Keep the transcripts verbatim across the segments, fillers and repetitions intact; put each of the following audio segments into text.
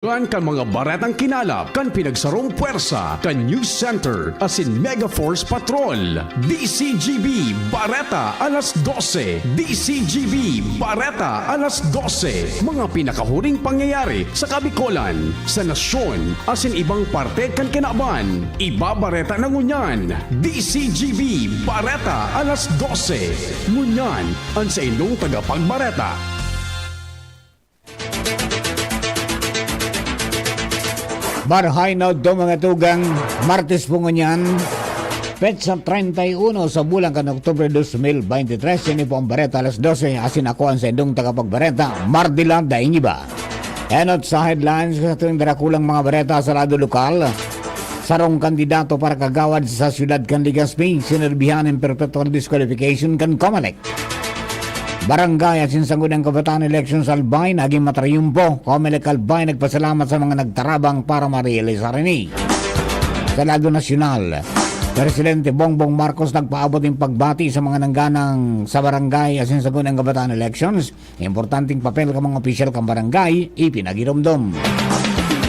Kan, kan mga baretang kinalap kan pinagsarong pwersa kan News Center asin Mega Force Patrol. D C G B Bareta alas dose. D C G B Bareta alas dose. Mga pinakahuring pangyayari sa Kabikolan, sa nasyon, asin ibang parte kan kinaban. Ibabareta na ngunyan. D C G B Bareta alas dose. Ngunyan, an saindong tagapagbareta. Marhay na udto, mga tugang, Martes po ngunyan, petsa treinta y uno sa bulan kan Oktubre dos mil beintitres. Ini po ang Bareta alas dose, asin ako ang saindong tagapagbareta, Mardila Daingiba. Enot sa headlines sa ating darakulang mga bareta sa lado lokal. Sarong kandidato para kagawad sa siyudad kan Legazpi, sinerbihan nin perpetual disqualification kan Comelec. Barangay asin Sangguniang Kabataan Elections Albay nagin matrayumpo. Comelec Albay nagpasalamat sa mga nagtarabang para marealisar ini. Sa lado nasyonal, Presidente Bongbong Marcos nagpaabot nin pagbati sa mga nangganang sa Barangay asin Sangguniang Kabataan Elections. Importanteng papel kan mga opisyal kan barangay, ipinagiromdom.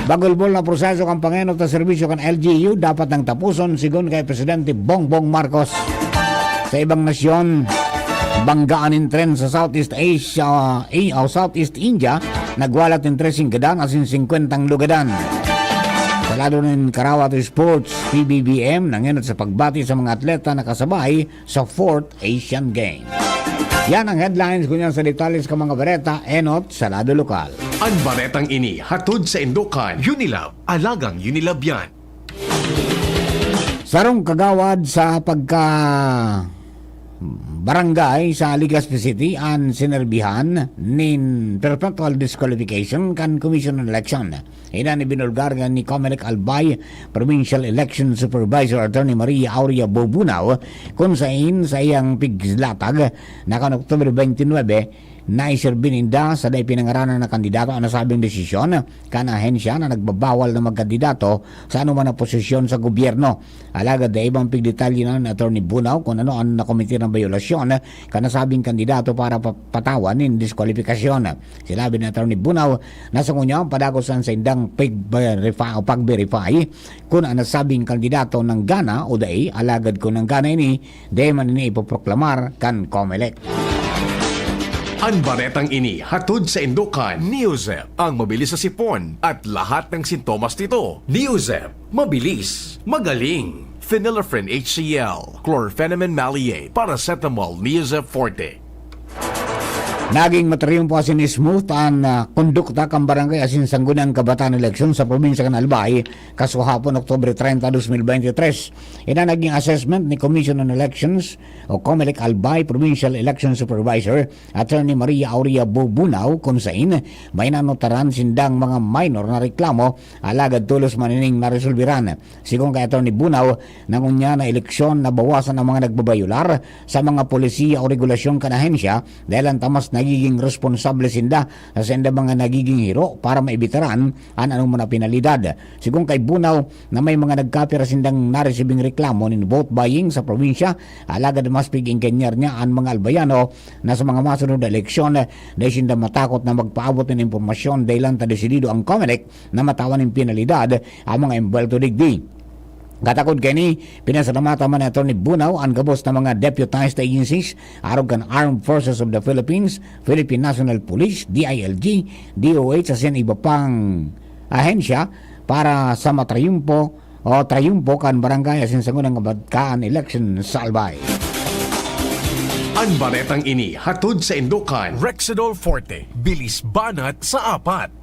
Bagulbol na proseso kan pangenot na serbisyo kan L G U dapat nang tapuson, sigon kay Presidente Bongbong Marcos. Sa ibang nasyon, banggaan nin tren sa Southeast Asia, eh, o Southeast India, nagwalat nin treseng gadan asin singkwentang lugadan. Sa lado nin Karawat Sports, P B B M, nangenot sa pagbati sa mga atleta na kasabay sa fourth Asian Games. Yan ang headlines, ngunyan sa detalye kan mga bareta, enot sa lado lokal. An baretang ini hatod saindo kan Unilab, alagang Unilab yan. Sarong kagawad sa pagka barangay sa Legazpi City an sinerbihan nin perpetual disqualification kan Commission on Election. Iyan an ibinulgar ni Comelec Albay Provincial Election Supervisor Attorney Maria Aurea Bobunao, kun sain sa iyang piglatag na kan Oktubre twenty-nine, naiserbi ninda sa dai pinangaranan na kandidato an nasabing desisyon kan ahensya na nagbabawal na magkandidato sa anoman na posisyon sa gobyerno. Alagad dai man pigdetalye ni Attorney Bunao kun ano an nakometer na bayolasyon kan nasabing kandidato para pa-, patawan nin diskwalipikasyon. Sinabi ni Attorney Bunao na sa ngunyan padagos an saindang pag-verify o pag-verify kun an nasabing kandidato nanggana o dai, alagad kun nanggana ini, dai man ini ipoproklamar kan Comelec. An baretang ini hatod saindo kan Neozep, ang mabilis sa sipon at lahat ng sintomas nito. Neozep, mabilis, magaling. Phenylephrine H C L, chlorphenamine maleate, paracetamol, Neozep Forte. Naging matrayumpo asin smooth an, ah, kondukta kan Barangay asin Sangguniang Kabataan Eleksyon sa probinsya kan Albay, kasuhapon, Oktubre treinta, dos mil beintitres. Iyan an naging assessment ni Commission on Elections o Comelec Albay Provincial Election Supervisor Attorney Maria Aurea Bobunao, kun sain may nanotaran sindang mga minor na reklamo, alagad tolos man ining naresolbiran. Sigon kay Attorney Bunao, na ngunyan na eleksyon, nabawasan ang mga nagbabayular sa mga polisiya o regulasyon kan ahensya dahil an tamas nagiging responsable sinda sa saindang mga nagiging hiro para maibitaran an anoman na penalidad. Sigon kay Bunao na may mga nagkapira sindang naresibing reklamo nin vote buying sa probinsya, alagad mas pig-enganar niya an mga Albayano na sa mga masunod na eleksyon, dai sinda matakot na magpaabot nin impormasyon, dai lang ta desidido ang Comelec na matawan nin penalidad ang mga embwelto digdi. Katakod kaini, pinasalamatan man ni Attorney Bunao an gabos na mga deputized agencies, arog kan Armed Forces of the Philippines, Philippine National Police, D I L G, D O H, asin iba pang ahensya para sa matrayumpo o trayumpo kan Barangay asin Sangguniang Kabataan Election sa Albay. An baretang ini hatod saindo kan Rexidol Forte, bilis banat sa apat.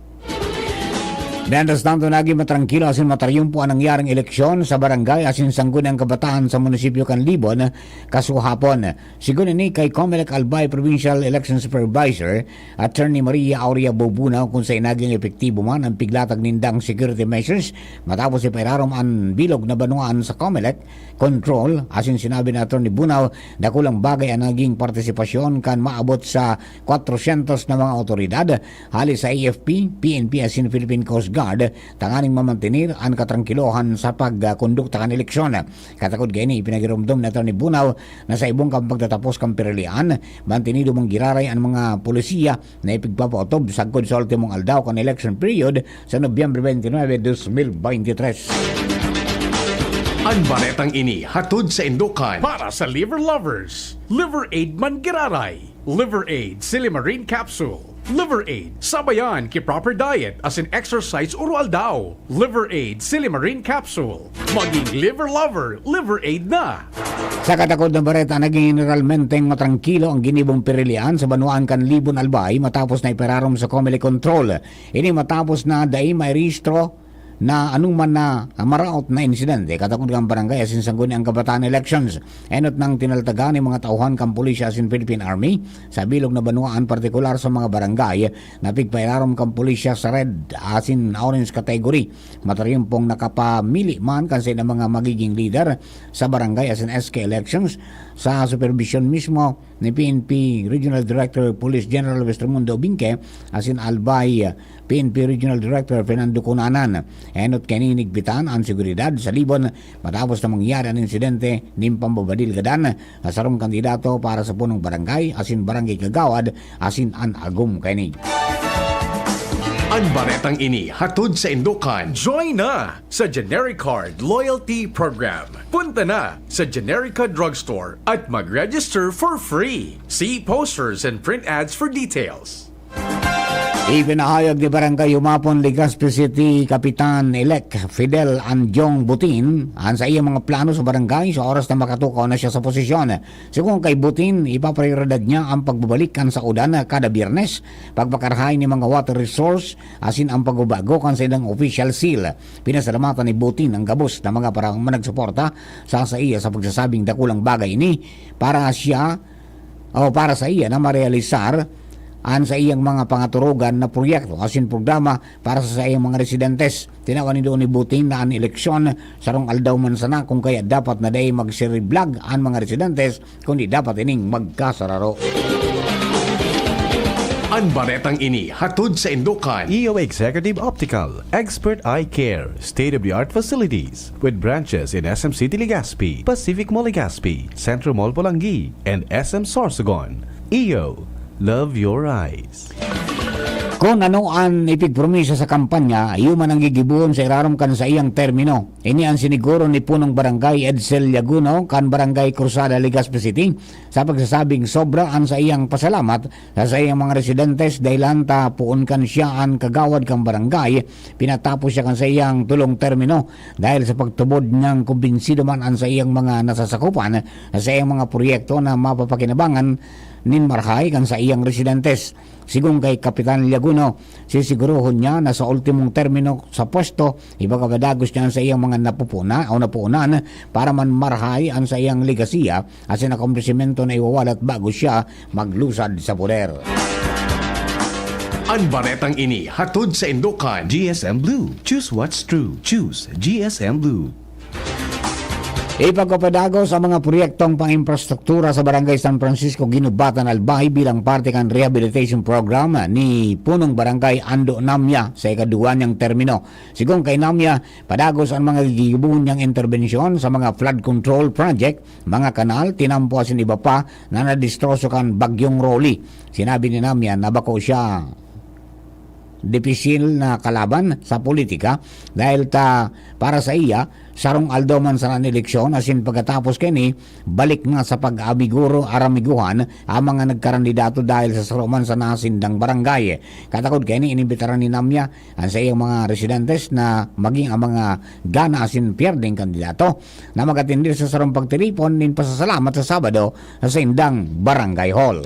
Mientras tanto, naging matrangkilo asin matrayumpo an nangyaring eleksyon sa Barangay asin Sangguniang Kabataan sa munisipyo kan Libon kasuhapon. Sigon ini kay Comelec Albay Provincial Election Supervisor Attorney Maria Aurea Bobunao, kun sain naging epektibo man ang piglatag nindang security measures matapos ipairarom an bilog na banwaan sa Comelec control. Asin sinabi ni Attorney Bunao, dakulang bagay ang naging partisipasyon kan maabot sa kwatrosyentos na mga awtoridad hali sa A F P, P N P asin Philippine Coast Guard tanganing mamantener an katrangkilohan sa pagkondukta kan eleksyon. Katakod kaini, ipinagiromdom ni Attorney Bunaw na sa ibong kan pagtatapos kan pirilian, mantinido man giraray an mga polisiya na ipigpapaotob sagkod sa ultimong aldaw kan election period sa Nobyembre twenty-nine, twenty twenty-three. An baretang ini hatod sa Indokan para sa liver lovers. Liver Aid man giraray. Liver Aid Silimarin Capsule. Liver Aid, sabayan ki proper diet asin exercise oro-aldaw. Liver Aid Silimarin Capsule. Maging liver lover, Liver Aid na! Sa katakod na bareta, naging generalmenteng matrangkilo ang ginibong pirilian sa banwaan kan Libon, Albay matapos na ipararom sa Comelec control. Ini matapos na dai mairehistro na anuman na maraot na insidente katakod kan barangay asin sangguniang kabataan elections. Enot nang tinaltagan nin mga tauhan kan pulisya asin Philippine Army sa bilog na banwaan, partikular sa mga barangay na pigpairarom kan pulisya sa red asin orange category. Matarimpong nakapamili man kan saindang mga magiging lider sa barangay asin S K elections sa supervision mismo ni P N P Regional Director Police General Westromundo Obingke asin Albay P N P Regional Director Fernando Cunanan. Enot kaini, inigpitan an seguridad sa Libon matapos na mangyari an insidente nin pambabadil gadan sa sarong kandidato para sa punong barangay asin barangay kagawad asin an agom kaini. An baretang ini hatod sa Indokan. Join na sa Generic Card Loyalty Program. Punta na sa Generica Drugstore at mag-register for free. See posters and print ads for details. Ipinahayag ni Barangay Humapon, Legazpi City, Kapitan-elect Fidel Anjong Butin an saiyang mga plano sa barangay sa oras na makatukaw na siya sa posisyon. Sigon kay Butin, ipaprioridad niya ang pagbabalik kan saodan kada Biyernes, pagpakarahay nin mga water resource, asin ang pagbabago kan saindang official seal. Pinasalamatan ni Butin ang gabos na mga para-, mga nagsuporta sa saiya sa pagsasabing dakulang bagay ini para siya o para sa iya na marealisar an saiyang mga pangaturugan na proyekto asin programa para sa saiyang mga residentes. Tinawan nindo ni Butin na an eleksyon sarong aldaw man sana, kung kaya dapat na dai magsiriblag an mga residentes, kundi dapat ining magkasararo. An baretang ini hatod sa Indokan. E O Executive Optical, Expert Eye Care, state-of-the-art facilities with branches in S M City Legazpi, Pacific Mall Legazpi, Centro Mall Polangui, and S M Sorsogon. E O, love your eyes. Kun ano an ipigpromisa sa kampanya, iyo man ang gigibohon sa irarom kan saiyang termino. Ini an siniguro ni Punong Barangay Edsel Yaguno kan Barangay Cruzada, Legazpi City, sa pagsasabing sobra an saiyang pasalamat sa saiyang mga residentes, dahilan ta poon kan siya an kagawad kan barangay, pinatapos siya kan saiyang tolong termino dahil sa pagtubod niyang kumbinsido man an saiyang mga nasasakupan sa saiyang mga proyekto na mapapakinabangan nin marahay kan saiyang residentes. Sigon kay Kapitan Liaguno, sisiguruhon niya na sa ultimong termino sa pwesto, ipapadagos niya an saiyang mga napupuna o napuunan para man marahay an saiyang legasiya asin akomplisimento na iwawalat bago siya maglusad sa poder. An baretang ini hatod sa Indokan. G S M Blue. Choose what's true. Choose G S M Blue. Ipagpapadagos ang mga proyektong pang-imprastruktura sa Barangay San Francisco, Guinobatan, Albay bilang parte kan rehabilitation program ni Punong Barangay Ando Namya sa ikaduwa niyang termino. Sigon kay Namya, padagos an mga gigibohon niyang interbensyon sa mga flood control project, mga kanal, tinampo asin iba pa na nadistroso kan Bagyong Rolly. Sinabi ni Namya na bako siya dipisil na kalaban sa politika dahil ta, para sa iya, sarong aldaw man sana an eleksyon asin pagkatapos kaini, balik na sa pag-amiguro-aramiguhan ang mga nagkarandidato dahil sa saro man sana sindang barangay. Katakod kaini, inimbitaran ni Namya an saiyang mga residentes na maging ang mga gana asin pierdeng kandidato na mag-atender sa sarong pagtiripon nin pasasalamat sa Sabado sa saindang barangay hall.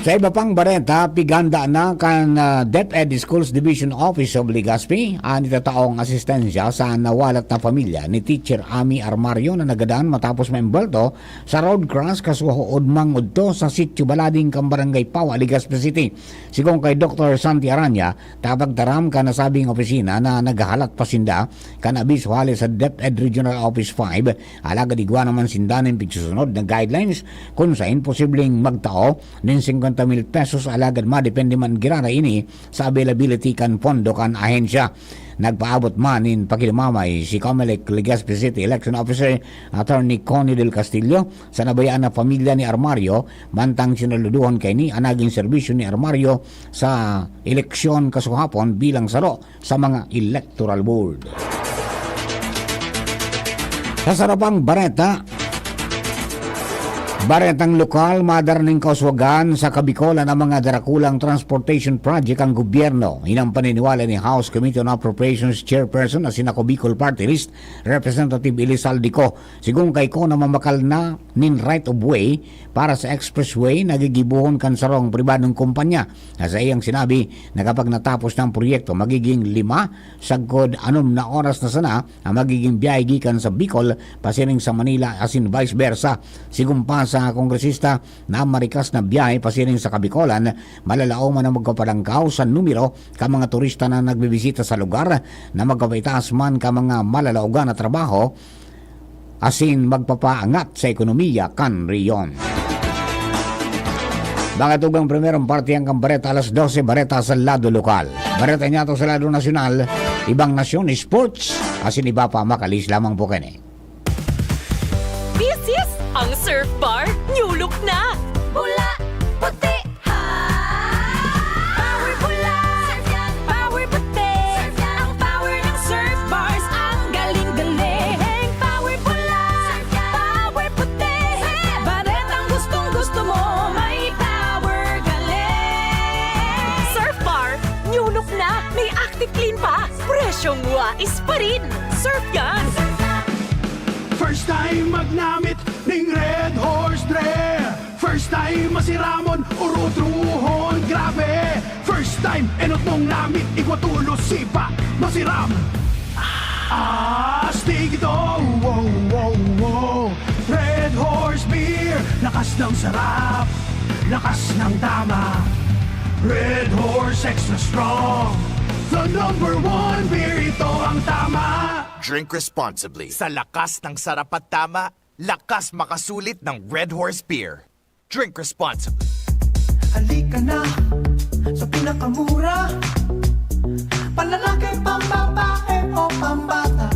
Sa iba pang bareta, piganda na kan, ah, DepEd Schools Division Office of Legazpi an itataong asistensya sa nawalat na pamilya ni Teacher Ami Armario na nagadan matapos maembwelto sa road crash kasuha-, ugmang udto sa Sitio Balading kan Barangay Pawa, Legazpi City. Sigon kay Doktor Santi Aranya, tapagtaram kan nasabing opisina na naghahalat pa sinda kan abiso hale sa DepEd Regional Office five, alagad igwa naman sinda nin pigsusunod na guidelines kun saen posibleng magtao nin mil pesos, alagad madepende man giraray ini sa availability kan pondo kan ahensya. Nagpaabot man nin pakigmamay si Comelec Legazpi City Election Officer Attorney Connie Del Castillo sa nabayaan na pamilya ni Armario, mantang sinaluduhan kaini an naging serbisyo ni Armario sa eleksyon kasuhapon bilang saro sa mga electoral board. Sa sarapang bareta, baretang lokal, madara nin kauswagan sa Kabikolan ang mga darakulang transportation project ang gobyerno. Iyan ang paniniwala ni House Committee on Appropriations Chairperson na si Ako Bicol Party List Representative Elizalde Co. Sigon kay Co na mamakal na nin right of way para sa expressway na gigibohon kan sarong pribadong kumpanya. Sa iyang sinabi na kapag natapos na ang proyekto, magiging lima sagkod anom na oras na sana ang magiging biyahe gikan sa Bicol pasiring sa Manila asin vice versa. Sigon pa sa kongresista na ang marikas na biyahe pasiring sa Kabikolan, malalaoman na magpapadangkaw sa numero kan mga turista na nagbibisita sa lugar na magpapaitaas man kan mga malalaogan na trabaho asin magpapaangat sa ekonomiya kan rehiyon. Mga tugang, primerong parte ang kan bareta alas dose, bareta sa lado lokal. Bareta niyato sa lado nasyonal, ibang nasyon, sports, asin iba pa, makalis lamang po kini. This is ang Surf Bar New Look na! Pula, puti, ha! Power pula, power puti. Ang power ng Surf Bars, ang galing-galing. Power pula, power puti. Baretang gustong-gusto mo, may power galing. Surf Bar New Look na! May Active Clean pa! Presyong wais pa rin! Surf yan! First time magnamit ning Red Horse Dre. First time masiramon, urutrohon, grabe. First time, enot mong namit, igwa tulos, sipa, masiram. Astig ito, wow, wow, wow. Red Horse Beer, lakas ng sarap, lakas ng tama. Red Horse Extra Strong, the number one beer, ito ang tama. Drink responsibly. Sa lakas ng sarap at tama, lakas makasulit ng Red Horse Beer. Drink responsibly. Halika na sa pinakamura. Panlalaki, pambabae o pambata.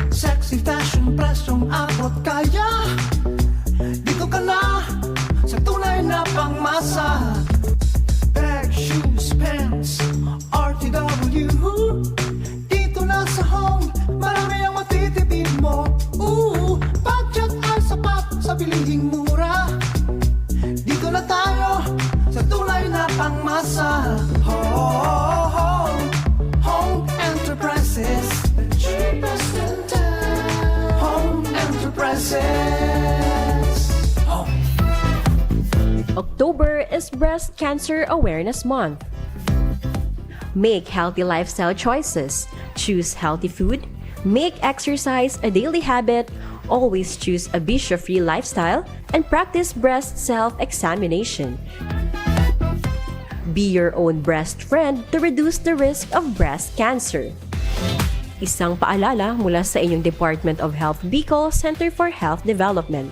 Sexy, fashion, presyong abot kaya. Dito ka na sa tunay na pangmasa. Bag, shoes, pants, R T W. Dito na sa Home, marami ang matitipid mo. Ooh, budget ay sapat sa bilihing mura. Dito na tayo sa tunay na pangmasa. Home, Home Enterprises, the cheapest in town. Home Enterprises. Home. October is Breast Cancer Awareness Month. Make healthy lifestyle choices. Choose healthy food. Make exercise a daily habit. Always choose a bisyo-free lifestyle and practice breast self-examination. Be your own breast friend to reduce the risk of breast cancer. Isang paalala mula sa inyong Department of Health Bicol, Center for Health Development.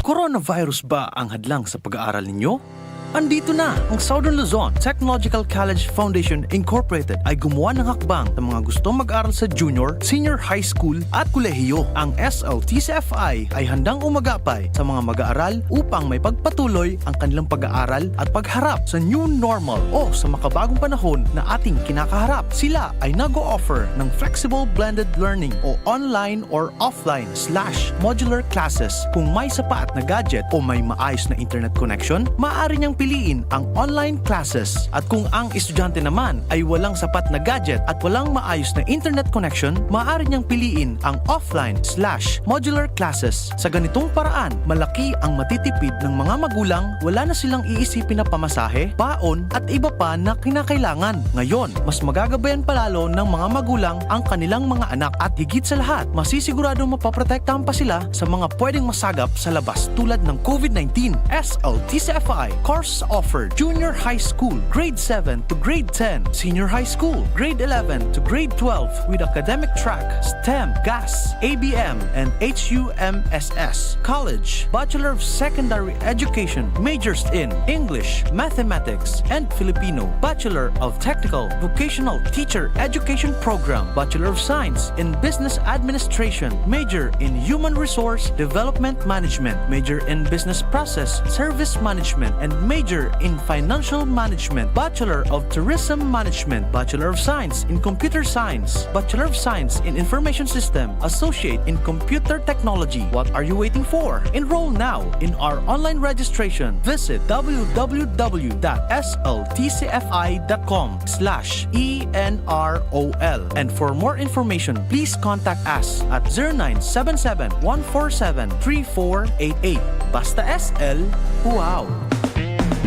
Coronavirus ba ang hadlang sa pag-aaral ninyo? Andito na ang Southern Luzon Technological College Foundation Incorporated ay gumawa ng hakbang sa mga gustong mag-aral sa junior, senior high school at kolehiyo. Ang S L T C F I ay handang umagapay sa mga mag-aaral upang may pagpatuloy ang kanilang pag-aaral at pagharap sa new normal o sa makabagong panahon na ating kinakaharap. Sila ay nag-o-offer ng flexible blended learning o online or offline slash modular classes. Kung may sapat na gadget o may maayos na internet connection, maaari niyang piliin ang online classes. At kung ang estudyante naman ay walang sapat na gadget at walang maayos na internet connection, maaari niyang piliin ang offline slash modular classes. Sa ganitong paraan, malaki ang matitipid ng mga magulang, wala na silang iisipin na pamasahe, baon, at iba pa na kinakailangan. Ngayon, mas magagabayan pa lalo ng mga magulang ang kanilang mga anak at higit sa lahat, masisiguradong mapoprotektahan pa sila sa mga pwedeng masagap sa labas tulad ng COVID nineteen. S L T C F I course offered: Junior High School, Grade seven to Grade ten, Senior High School, Grade eleven to Grade twelve, with academic track, STEM, GAS, A B M, and H U M S S, College, Bachelor of Secondary Education, majors in English, Mathematics, and Filipino, Bachelor of Technical Vocational Teacher Education Program, Bachelor of Science in Business Administration, major in Human Resource Development Management, major in Business Process Service Management, and major in Financial Management, Bachelor of Tourism Management, Bachelor of Science in Computer Science, Bachelor of Science in Information System, Associate in Computer Technology. What are you waiting for? Enroll now in our online registration. Visit w w w dot s l t c f i dot com slash e n r o l. And for more information, please contact us at zero nine seven seven, one four seven, three four eight eight. Basta S L, wow!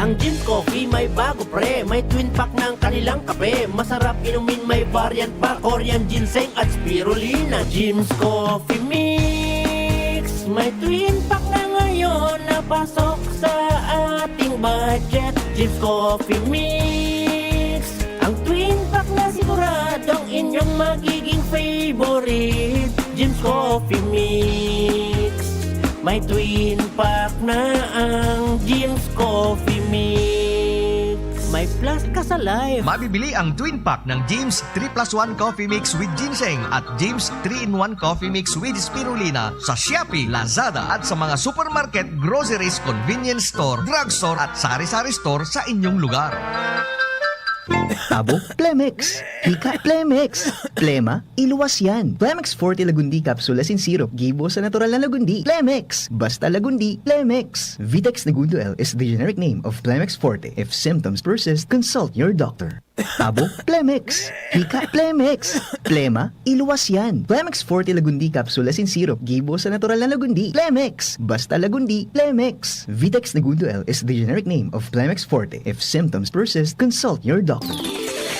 Ang Jim's Coffee may bago, pre. May twin pack ng kanilang kape. Masarap inumin, may variant pa. Korean ginseng at spirulina. Jim's Coffee Mix. May twin pack na ngayon na pasok sa ating budget. Jim's Coffee Mix. Ang twin pack na siguradong inyong magiging favorite. Jim's Coffee Mix. May twin pack na ang Jim's Coffee Mix. May plus ka sa life. Mabibili ang twin pack ng Jim's three plus one Coffee Mix with Ginseng at Jim's three-in-one Coffee Mix with Spirulina sa Shopee, Lazada at sa mga supermarket, groceries, convenience store, drugstore at sari-sari store sa inyong lugar. Tabo, Plemex. Hika, Plemex. Plema, iluwas yan. Plemex Forte Lagundi Capsule Asin Syrup, gibo sa natural na Lagundi. Plemex! Basta Lagundi, Plemex! Vitex Negundo L is the generic name of Plemex Forte. If symptoms persist, consult your doctor. Tabo, Plemex. Hika, Plemex. Plema, iluwas yan. Plemex Forte Lagundi Capsule Asin Syrup, gibo sa natural na Lagundi. Plemex! Basta Lagundi, Plemex! Vitex Negundo L is the generic name of Plemex Forte. If symptoms persist, consult your doctor.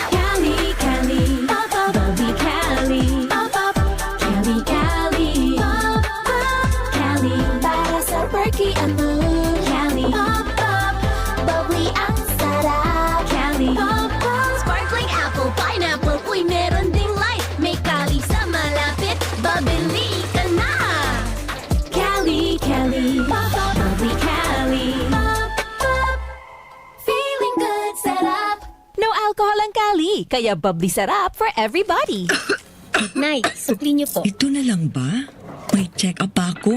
Cali, Cali, pop, pop, bubbly Cali, pop, pop, Cali, Cali, pop, pop, Cali, para sa perky at mood. Cali, pop, pop, bubbly ang sarap. Cali, pop, pop, sparkling apple, pineapple, uy, meron ding light. May Cali sa malapit, babili ka na. Cali, Cali, pop, pop, bubbly Cali, pop, pop. Feeling good, sarap. No alcohol ang Cali, kaya bubbly sarap for everybody. Nay, sukli niyo po. Ito na lang ba? May check-up pa ako.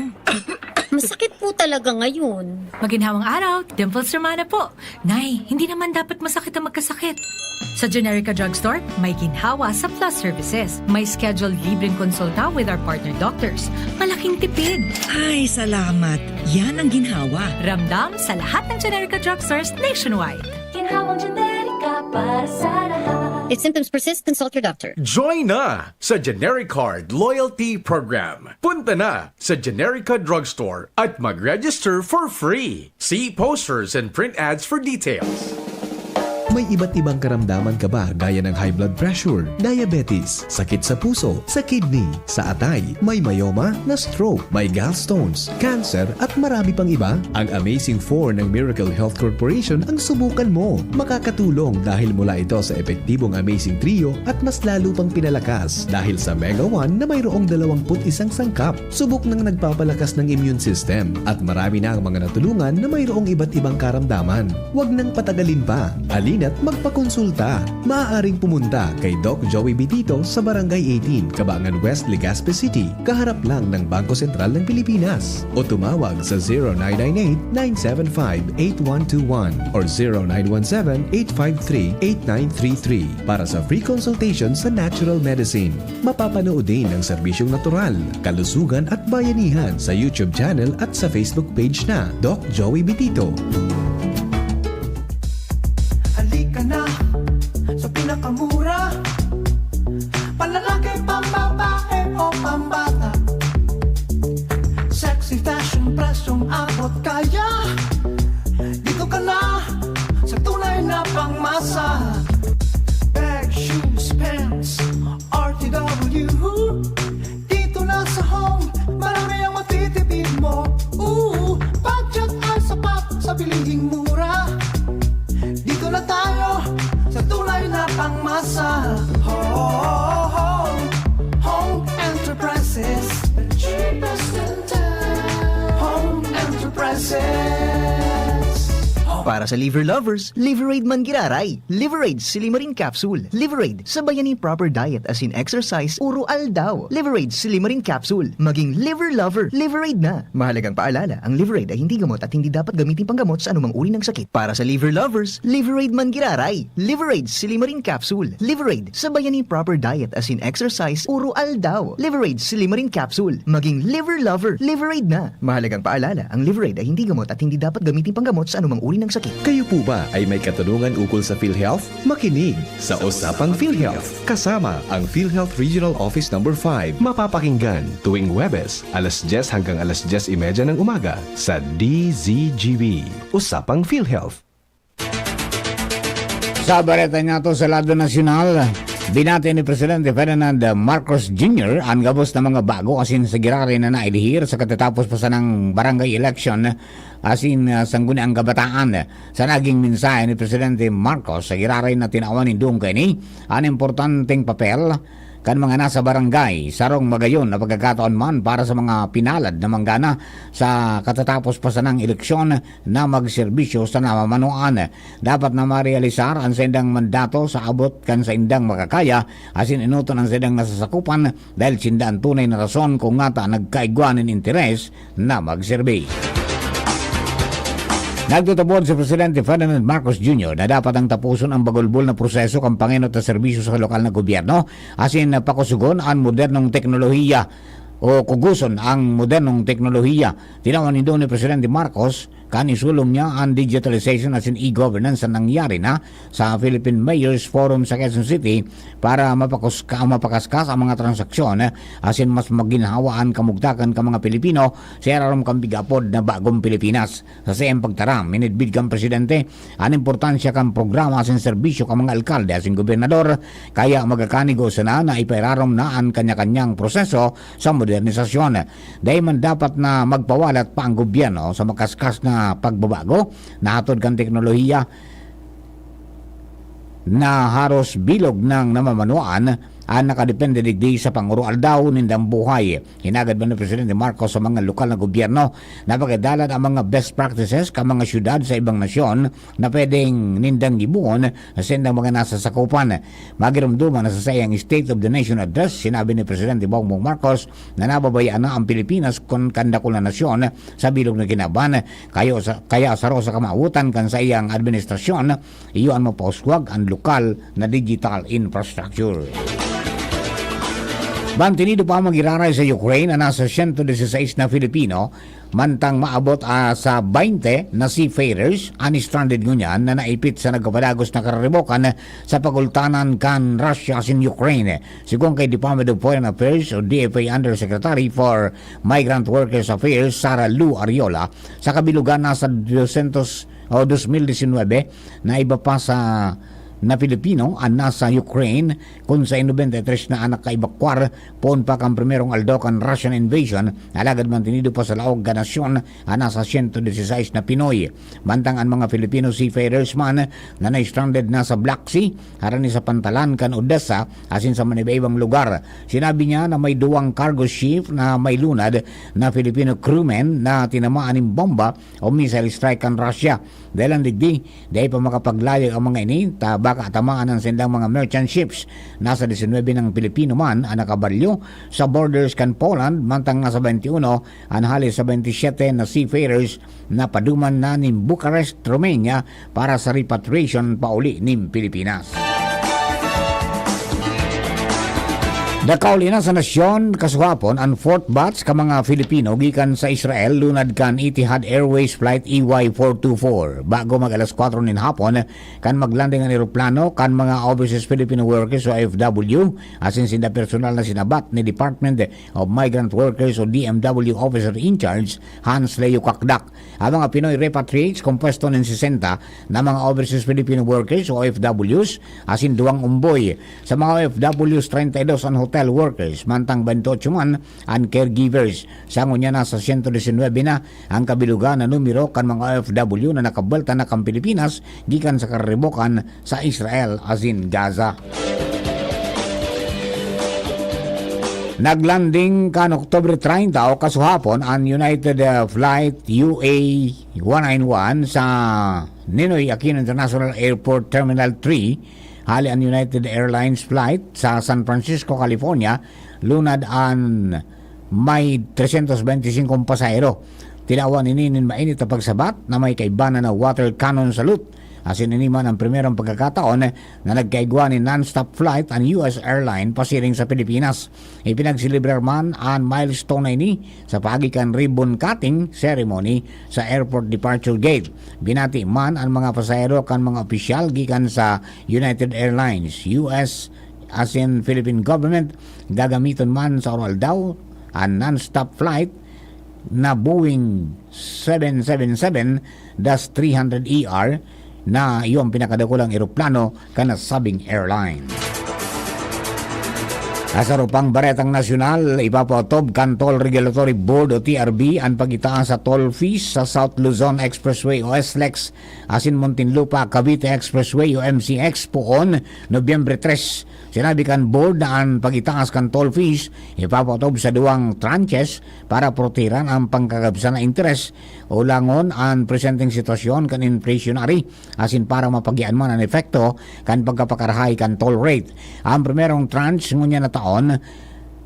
Masakit po talaga ngayon. Maginhawang araw, Dimples Romana po. Nay, hindi naman dapat masakit ang magkasakit. Sa Generica Drugstore, may ginhawa sa Plus Services. May scheduled libreng konsulta with our partner doctors. Malaking tipid. Ay, salamat. Yan ang ginhawa. Ramdam sa lahat ng Generica Drugstores nationwide. Ginhawang Generica para sa lahat. If symptoms persist, consult your doctor. Join na sa Genericard Loyalty Program. Punta na sa Generica Drugstore at mag-register for free. See posters and print ads for details. May iba't ibang karamdaman ka ba, gaya ng high blood pressure, diabetes, sakit sa puso, sa kidney, sa atay, may myoma, na-stroke, may gallstones, cancer, at marami pang iba? Ang Amazing Four ng Miracle Health Corporation ang subukan mo. Makakatulong dahil mula ito sa epektibong Amazing Trio at mas lalo pang pinalakas dahil sa Mega One na mayroong dalawampu't isang sangkap. Subok nang nagpapalakas ng immune system at marami na ang mga natulungan na mayroong iba't ibang karamdaman. Huwag nang patagalin pa. Halina't magpakonsulta. Maaaring pumunta kay Doc Joey Bitito sa Barangay eighteen, Cabangan West, Legazpi City, kaharap lang ng Bangko Sentral ng Pilipinas. O tumawag sa zero nine nine eight, nine seven five, eight one two one or zero nine one seven, eight five three, eight nine three three para sa free consultation sa natural medicine. Mapapanood din ang serbisyong natural, kalusugan at bayanihan sa YouTube channel at sa Facebook page na Doc Joey Bitito. Halika na sa pinakamura, panlalaki, pambabae o pambata. Sexy fashion, presyong abot kaya. Dito ka na sa tunay na pangmasa. Bag, shoes, pants, R T W. Dito na sa Home, marami ang matitipid mo. Ooh, budget ay sapat sa bilihing mura. Dito na tayo sa tunay na pangmasa. Home, Home Enterprises, the cheapest entertainment. Para sa liver lovers, Liveraid man giraray. Liveraid Silimarin Capsule. Liveraid, sabayan ni proper diet asin exercise uro aldaw. Liveraid Silimarin Capsule. Maging liver lover, Liveraid na. Mahalagang paalala, ang Liveraid ay hindi gamot at hindi dapat gamitin panggamot sa anumang uri ng sakit. Para sa liver lovers, Liveraid man giraray. Liveraid Silimarin Capsule. Liveraid, sabayan ni proper diet asin exercise uro aldaw. Liveraid Silimarin Capsule. Maging liver lover, Liveraid na. Mahalagang paalala, ang Liveraid ay hindi gamot at hindi dapat gamitin panggamot sa anumang uri ng sakit. Kayo po ba ay may katanungan ukol sa PhilHealth? Makinig sa Usapang PhilHealth kasama ang PhilHealth Regional Office Number five. Mapapakinggan tuwing Huwebes, alas dyes hanggang alas dyes y media ng umaga sa D Z G B. Usapang PhilHealth. Sa bareta niya to sa lado nasyonal, binati ni Presidente Ferdinand Marcos Junior an gabos na mga bago asin sa giraray na nailihir sa katatapos pa sanang barangay election asin, ah, Sangguniang Kabataan. Sa naging mensahe ni Presidente Marcos sa giraray na tinawan nindong kaini an importanteng papel kan mga nasa barangay, sarong magayon na pagkakataon man para sa mga pinalad na manggana sa katatapos pa sanang eleksyon na magserbisyo sa namamanuan. Dapat na marealisar an saindang mandato sa abot kan saindang makakaya, asin enoton an saindang nasasakupan, dahil sinda an tunay na rason kung ngata nagkaigwa nin interes na magserbi. Nagtutubod si Presidente Ferdinand Marcos Junior na dapat ang tapuson ang bagulbol na proseso kan pangenot na serbisyo sa lokal na gobyerno, asin pakusugon an modernong teknolohiya o kuguson ang modernong teknolohiya. Tinawan nindo ni Presidente Marcos kan isulong niya an digitalization asin e-governance na nangyari na sa Philippine Mayors Forum sa Quezon City para mapakus-, ka-, mapakaskas ang mga transaksyon asin mas maginhawa an kamugtakan kan mga Pilipino sa irarom kan pig-apod na Bagong Pilipinas. Sa saiyang pagtaram, minidbid kan Presidente an importansya kan programa asin serbisyo kan mga alkalde asin gobernador, kaya magkakanigo sana na ipairarom na an kanya-kanyang proseso sa modernisasyon. Dai man dapat na magpawalat pa ang gobyerno sa makaskas na pagbabago na hatod kan teknolohiya na haros bilog nang namamanuan an nakadepende digdi sa panguro-aldaw nindang buhay. Hinagad man ni Presidente Marcos sa mga lokal na gobyerno na pagadalan ang mga best practices kan mga syudad sa ibang nasyon na pwedeng nindang gibohon sa saindang mga nasasakupan. Magiromdoman na sa saiyang State of the Nation Address, sinabi ni Presidente Bongbong Marcos na nababayaan na ang Pilipinas kun kan dakul na nasyon sa bilog na kinaban. Kayo sa, kaya saro sa kamawotan kan saiyang administrasyon, iyo an mapauswag an lokal na digital infrastructure. Mantinido pa magiraray sa Ukraine an nasa siyento disisais na Filipino, mantang maabot, ah, sa baynte na seafarers an stranded ngunyan na naipit sa nagkapadagos na kararibokan sa pagultanan kan Russia asin Ukraine. Sigon kay Department of Foreign Affairs o D F A Undersecretary for Migrant Workers Affairs, Sara Lou Arriola, sa kabilugan nasa dosyentos o dos mil disinwebe na iba pa sa na Pilipino an nasa Ukraine, kun sa nobenta y tres na an nakaibakwar poon pa kan primerong aldaw kan Russian invasion, alagad mantinido pa sa laog kan nasyon an nasa siyento disisais na Pinoy. Mantang an mga Filipino seafarers man na na-stranded na sa Black Sea, harani sa pantalan kan Odessa, asin sa manibaibang lugar. Sinabi niya na may duwang cargo ship na may lunad na Filipino crewmen na tinamaan nin bomba o missile strike kan Russia. Dahil ang digdi, dai pa makapaglayag ang mga ini, ta baka tamaan an saindang mga merchant ships. Nasa disinwebe nang Pilipino man an nakabalyo sa borders kan Poland, mantang nasa baynte uno an hale sa baynte siyete na seafarers na paduman na nin Bucharest, Romania, para sa repatriation pauli nin Pilipinas. Nakauli na sa nasyon kasuhapon an fourth batch ka mga Filipino gikan sa Israel lunad kan Etihad Airways Flight E Y four two four. Bago mag alas kwatro nin hapon, kan maglanding an eroplano kan mga overseas Filipino workers o O F W, asin sinda personal na sinabat ni Department of Migrant Workers o D M W Officer in Charge Hans Leo Cacdac. Ang mga Pinoy repatriates, kompuesto nin sesenta na mga overseas Filipino workers o O F Ws, asin duwang umboy. Sa mga O F Ws, treinta y dos an hotel workers, mantang baynte otso man an caregivers. Sa ngunyan, nasa siyento disinwebe na ang kabilugan na numero kan mga O F W na nakabuwelta na kan Pilipinas gikan sa kararibokan sa Israel asin Gaza. Naglanding kan Oktubre treinta o kasuhapon an United, ah, Flight U A one nine one sa Ninoy Aquino International Airport Terminal three. Hali an United Airlines flight sa San Francisco, California, lunad an may tresyentos bente singkong pasahero. Tinawan ini nin mainit na pagsabat na may kaibanan na water cannon salute. Asin ini man ang primerong pagkakataon na nagkaigwa nin non-stop flight an U S airline pasiring sa Pilipinas. Ipinagselebrar man an milestone na ini sa paagi kan ribbon cutting ceremony sa airport departure gate. Binati man an mga pasahero kan mga opisyal gikan sa United Airlines, U S, asin Philippine government. Gagamiton man sa aroaldaw an non-stop flight na Boeing seven seven seven dash three hundred E R na iyo ang pinakadakulang eroplano kan nasabing airline. Sa sarong pang baretang nasyonal, ipapaotob kan Toll Regulatory Board o T R B an pagitaas sa toll fees sa South Luzon Expressway o S L E X asin Muntinlupa Cavite Expressway o M C X poon Nobyembre tres. Sinabi kan board na an pagitaas kan toll fees ipapaotob sa duwang tranches para protehiran ang pangkagabsan na interes o langon an presenteng sitwasyon kan inflationary asin para mapagian man an epekto kan pagkapakarahay kan toll rate. Ang primerong tranche ngunyan na taon,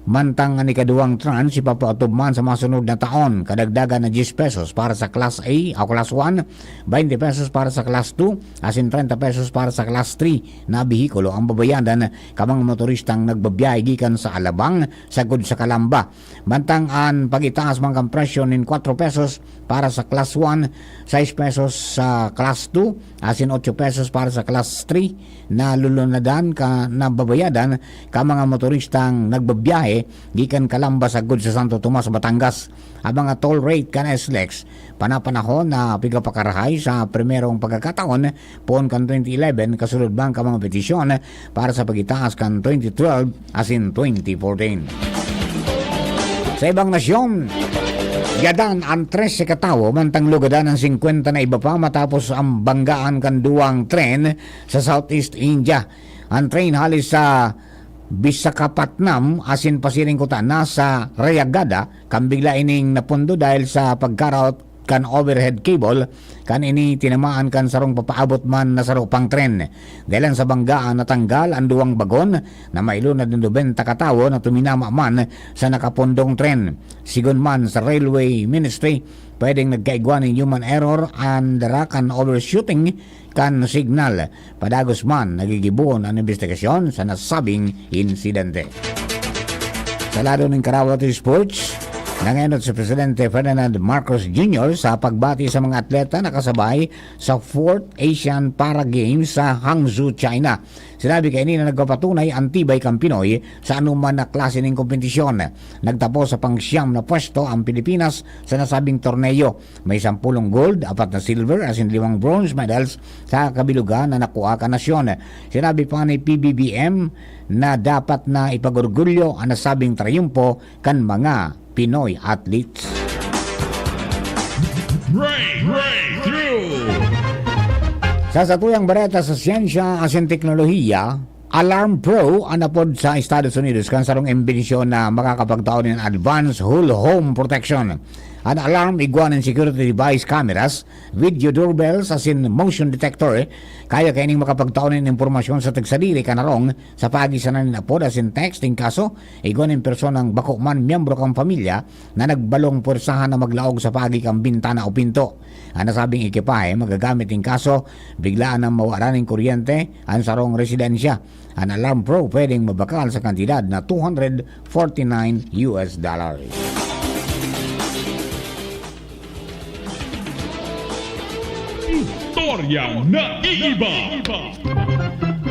mantang an ikaduwang tranche ipapaotob man sa masunod na taon, kadagdagan na diyes pesos para sa Class A o Class one, baynte pesos para sa Class two, asin treinta pesos para sa Class three na behikulo ang babayadan kan mga motoristang nagbabiyahe gikan sa Alabang sagkod sa Calamba. Mantang an pag-itaas man kan presyo nin kwatro pesos para sa Class one, sais pesos sa Class two, asin otso pesos para sa Class three na lulunadan ka, na babayadan kan mga motoristang nagbabiyahe gikan Calamba sagkod sa Santo Tomas, Batangas. Ang mga toll rate kan S L E X panapanahon na pigapakarahay sa primerong pagkakataon poon kan twenty eleven, kasunod man kan mga petisyon para sa pagitaas kan twenty twelve asin twenty fourteen. Sa ibang nasyon, gadan an trese katawo, mantang lugadan an singkwenta na iba pa matapos ang banggaan kan duwang tren sa Southeast India. An tren hali sa Visakhapatnam asin pasiring kuta na sa Rayagada, kan bigla ining napundo dahil sa pagkaraot kan overhead cable, kan ini tinamaan kan sarong papaabot man na saro pang tren. Dahelan sa banggaan, natanggal an duwang bagon na may lunad na nobenta katawo na tuminama man sa nakapundong tren. Sigon man sa Railway Ministry, pwedeng nagkaigwa nin human error an dara kan overshooting kan signal. Padagos man, nagigibohon an imbestigasyon sa nasabing insidente. Sa lado nin Karawat Sports, nangenot si Presidente Ferdinand Marcos Junior sa pagbati sa mga atleta na kasabay sa fourth Asian Para Games sa Hangzhou, China. Sinabi kaini na nagpapatunay an tibay kan Pinoy sa anuman na klase nin kompetisyon. Nagtapos sa pang-siyam na pwesto ang Pilipinas sa nasabing torneo. May sampulong gold, apat na silver, asin limang bronze medals sa kabilugan na nakua kan nasyon. Sinabi pa ni P B B M na dapat na ipag-orgulyo an nasabing trayumpo kan mga Pinoy athletes. Break, breakthrough. Sa satuyang bareta sa siyensya asin teknolohiya, Alarm Pro an apod sa Estados Unidos kan sarong imbensyon na makakapagtao nin advanced whole home protection. An Alarm igwa nin security device cameras, video doorbells asin motion detector. Kaya kaining makapagtao nin impormasyon sa tagsadiri kan harong sa paagi sana nin apod asin text in kaso igwa nin personang bako man miyembro kan pamilya na nagbalong pwersahan na maglaog sa paagi kan bintana o pinto. An nasabing ekipahe magagamit in kaso biglaan nang mawara nin kuryente an sarong residensya. An Alarm Pro pwedeng mabakal sa kantidad na two hundred forty-nine U S dollars. Istorya na iiba.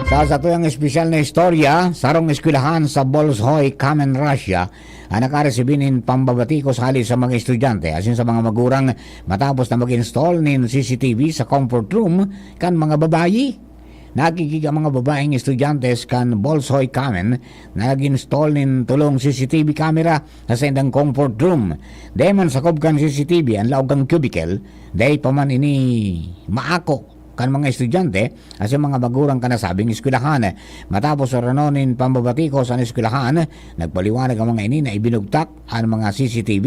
Sa satuyang espesyal na istorya, sarong eskwelahan sa Bolshoi Kamen, Russia, ang nakaresibi nin pambabatikos hali sa mga estudyante asin sa mga magurang matapos na mag-install nin C C T V sa comfort room kan mga babayi. Nakikig ang mga babaeng estudyante kan Bolshoi Kamen na nag-install nin tolong C C T V camera sa saindang comfort room. Dai man sakob kan C C T V an laog kan cubicle, dai pa man ini maako kan mga estudyante asin mga magurang kan nasabing eskwelahan. Matapos oranon nin pambabatikos an eskwelahan, nagpaliwanag an mga ini na ibinugtak an mga C C T V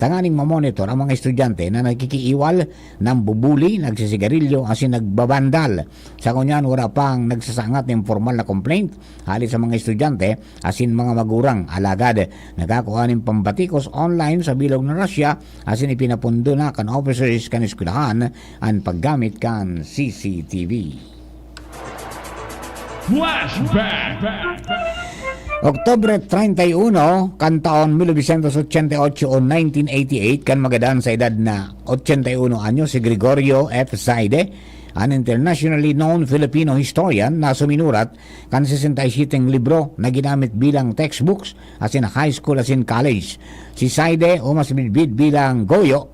tanganing mamonitor ang mga estudyante na nagkikiiwal, nambubuli, nagsisigarilyo asin nagbabandal. Sa ngunyan, wala pang nagsasangat nin formal na complaint hali sa mga estudyante asin mga magurang. Alagad, nagkakua nin pambatikos online sa bilog na Russia asin ipinapundo na kan officers kan eskwelahan an paggamit kan C C T V. Flashback! Oktubre treinta y uno kan taon mil novecientos ochenta y ocho o nineteen eighty-eight, kan magadan sa edad na ochenta y uno anyos si Gregorio F. Zaide, an internationally known Filipino historian na suminurat kan sesenta y siyete libro na ginamit bilang textbooks asin high school asin college. Si Zaide, o mas midbid bilang Goyo,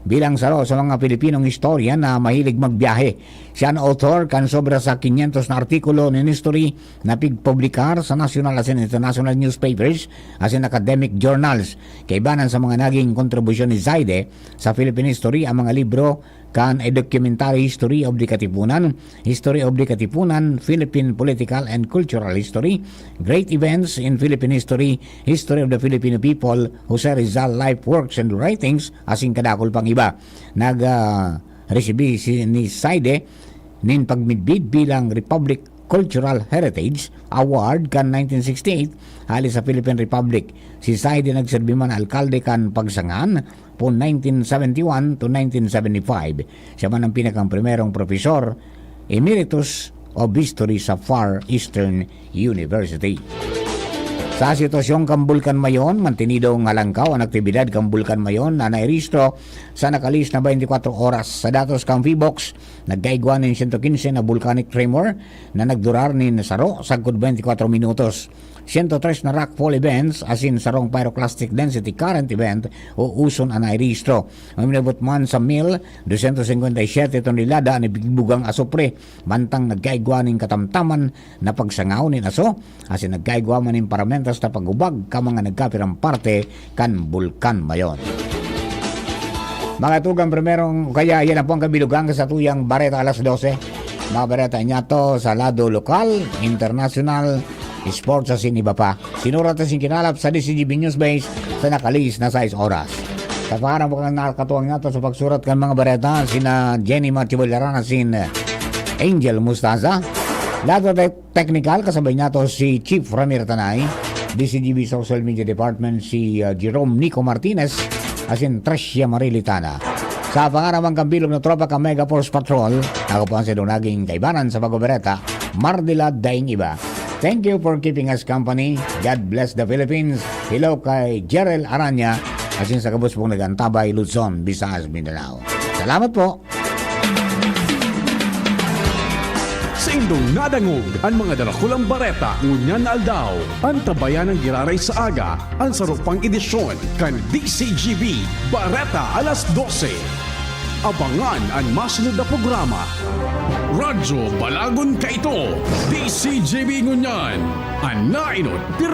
bilang saro sa mga Pilipinong historian na mahilig magbiyahe. Siya an author kan sobra sa kinyentos na artikulo nin history na pigpublikar sa nasyonal asin international newspapers asin academic journals. Kaibanan sa mga naging kontribusyon ni Zaide sa Philippine history, ang mga libro kan A Documentary History of the Katipunan, History of the Katipunan, Philippine Political and Cultural History, Great Events in Philippine History, History of the Filipino People, Jose Rizal Life Works and Writings, asin kadakul pang iba. Nag, ah, resibi si, ni Zaide nin pagmidbid bilang Republic Cultural Heritage Award kan nineteen sixty-eight hali sa Philippine Republic. Si Zaide nagserbi man na alkalde kan Pagsangan, poon nineteen seventy-one to nineteen seventy-five. Siya man ang pinakang primerong Professor Emeritus of History sa Far Eastern University. Sa sitwasyon kan Bulkan Mayon, mantenidong halangkaw an aktibidad kan Bulkan Mayon na nairehistro sa nakalihis na twenty-four oras. Sa datos kan PHIVOLCS, nagkaigwa nin sento quince na volcanic tremor na nagdurar nin saro sagkod twenty-four minutos. Sento tres na rockfall events asin sarong pyroclastic density current event o uson an nairehistro. Uminabot man sa mil dosyentos singkwenta y siyete tonelada an nabigbugang asupre, mantang nagkaigwa nin katamtaman na pagsangaw nin aso, asin nagkaigwa man nin paramentas na paghubag kan mga nagkapirang parte kan Bulkan Mayon. Mga tugang primerong, kaya yan na po ang kabilugan sa tuyang Bareta Alas Dose. Mga bareta niya to sa lado lokal, internasyonal, sports asin iba pa. Sinurat asin kinalap sa D C G B News Base sa nakalihis na sais oras. Sa pangaran po kan nakatuwang nato sa pagsurat kan mga bareta, sina Jenny Matthew Valderrama asin Angel Mustaza. Lado te-, technical, kasabay nato si Chief Ramir Tanay, D C G B Social Media Department, si, ah, Jerome Nico Martinez, asin Tricia Marie Litana. Sa pangaran man kan bilog na tropa kan Mega Force Patrol, ako po ang saindong naging kaibanan sa pagbabareta, Mardila Daing Iba. Thank you for keeping us company. God bless the Philippines. Hello kay Jerel Aranya, asin sa gabos pong nag-antabay, Luzon, Visayas, Mindanao. Salamat po. Saindong nadangog an mga darakulang bareta ngunyan na aldaw. Antabayan an giraray sa aga an saro pang edisyon kan D C G B Bareta Alas Dose. Abangan an masunod na programa. Radyo Balagon kaito, D C G B ngunyan, an naenot